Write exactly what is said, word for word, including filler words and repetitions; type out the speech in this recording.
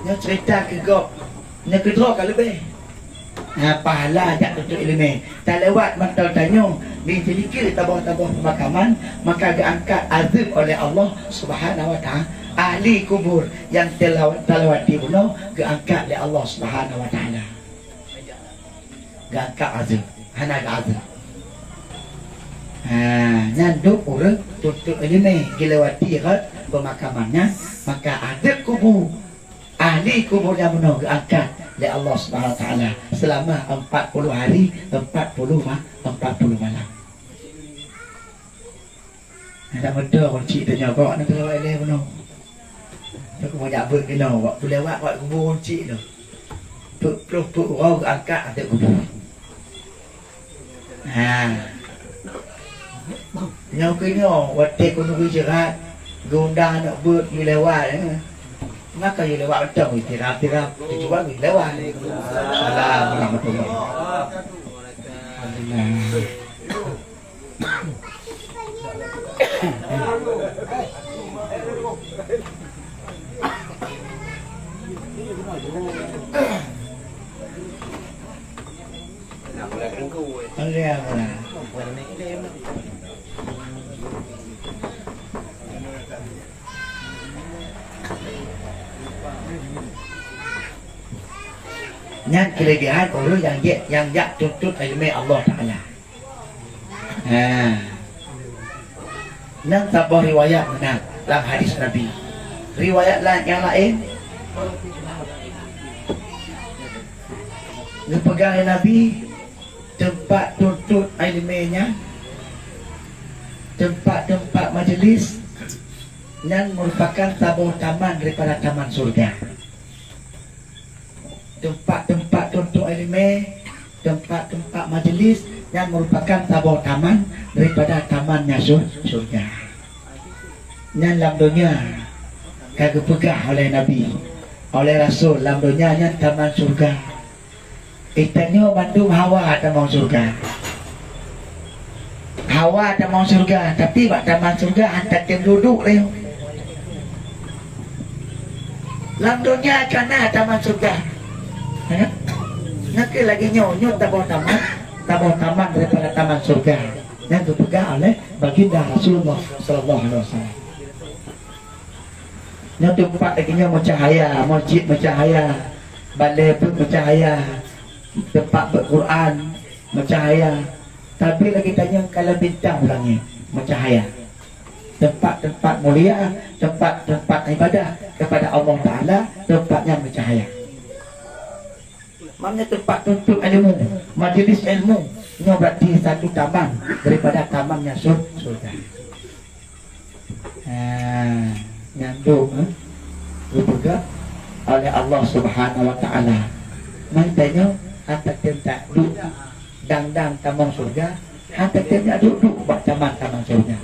Nyoe cerita keu gob, nyoe keudroe ka leubeh. Ha, pahala jak tuntut ileumèe. Talewat mantong tanyoe, di sidikit taboh-taboh peumakaman, maka geuangkat azeueb oleh Allah Subhanahu wa Ta'ala. Ahli kubur nyang talaw-, talewati bunoe geuangkat lé Allah Subhanahu wa Ta'ala. Geuangkat azeueb, hana geuazeueb. Ha, nyan dum ureueng tuntut ileumèe geulewati rot peumakaman nyan, maka azeueb kubu ahli kubur nyang bunoe geuangkat lé Allah Subhanahu wa Ta'ala seulama empat puluh hari, empat puluh ma-, empat puluh malam. Hana meudoh kunci tanyoe kok, na keulawai lé bunoe. Teuk meujak beuet keunoe, wak peulewat wak kubu kunci tu. Peuet ploh peuet uroe geuangkat ateueh kubu. Ha. Nyoe keuh nyoe, watèe keuneuk istirahat, geuundang aneuk beuet, geulewat, eh. Maka geulewat mantong, istirahat-istirahat, tujuan geulewat. Assalamualaikum warahmatullahi wabarakatuh. Alhamdulillah. Nyan keulebihan ureueng nyang jak, nyang jak tuntut ileumèe Allah Ta'ala. Ha. Nyan saboh riwayat meunan lam hadis Nabi. Riwayat la-, nyang laén geupeugah lé Nabi, teumpat tuntut ileumèe nyan, teumpat-teumpat majeulis nyan meurupakan saboh taman daripada taman syurga. Teumpat-teumpat tuntut ileumèe, teumpat-teumpat majeulis nyan meurupakan saboh taman daripada taman nyang syur-, syurga. Nyan lam donya ka geupeugah oleh Nabi, oleh Rasul, lam donya nyan taman syurga. Geutanyoe mandum hawa tamong syurga. Hawa tamong syurga, tapi bak taman syurga han tatem duek-duek lé. Lam donya ka na taman syurga. Ha? Nyan keuh lagèe nyoe, nyoe saboh taman, saboh taman daripada taman syurga nyang geupeugah oleh Baginda Rasulullah sallallahu alaihi wasallam. Nyoe teumpat lagèe nyoe meucahaya, meuseujid meucahaya, balèe pun meucahaya, teumpat beuet Quran meucahaya. Tapi lagèe tanyoe ka lheueh bintang u langèt meucahaya. Teumpat-teumpat mulia, teumpat-teumpat ibadah kepada Allah Ta'ala, teumpat nyan meucahaya. Maknanya teumpat tuntut ilmu, majlis ilmu, nyoe berarti satu taman daripada taman nyang sur-, surga. Ha, nyan dum, eh, geupeugah oleh Allah Subhanahu wa Ta'ala. Mantong nyoe, han tatem taduek dang-dang tamong syurga, han tatem taduek-duek bak taman-taman syurga.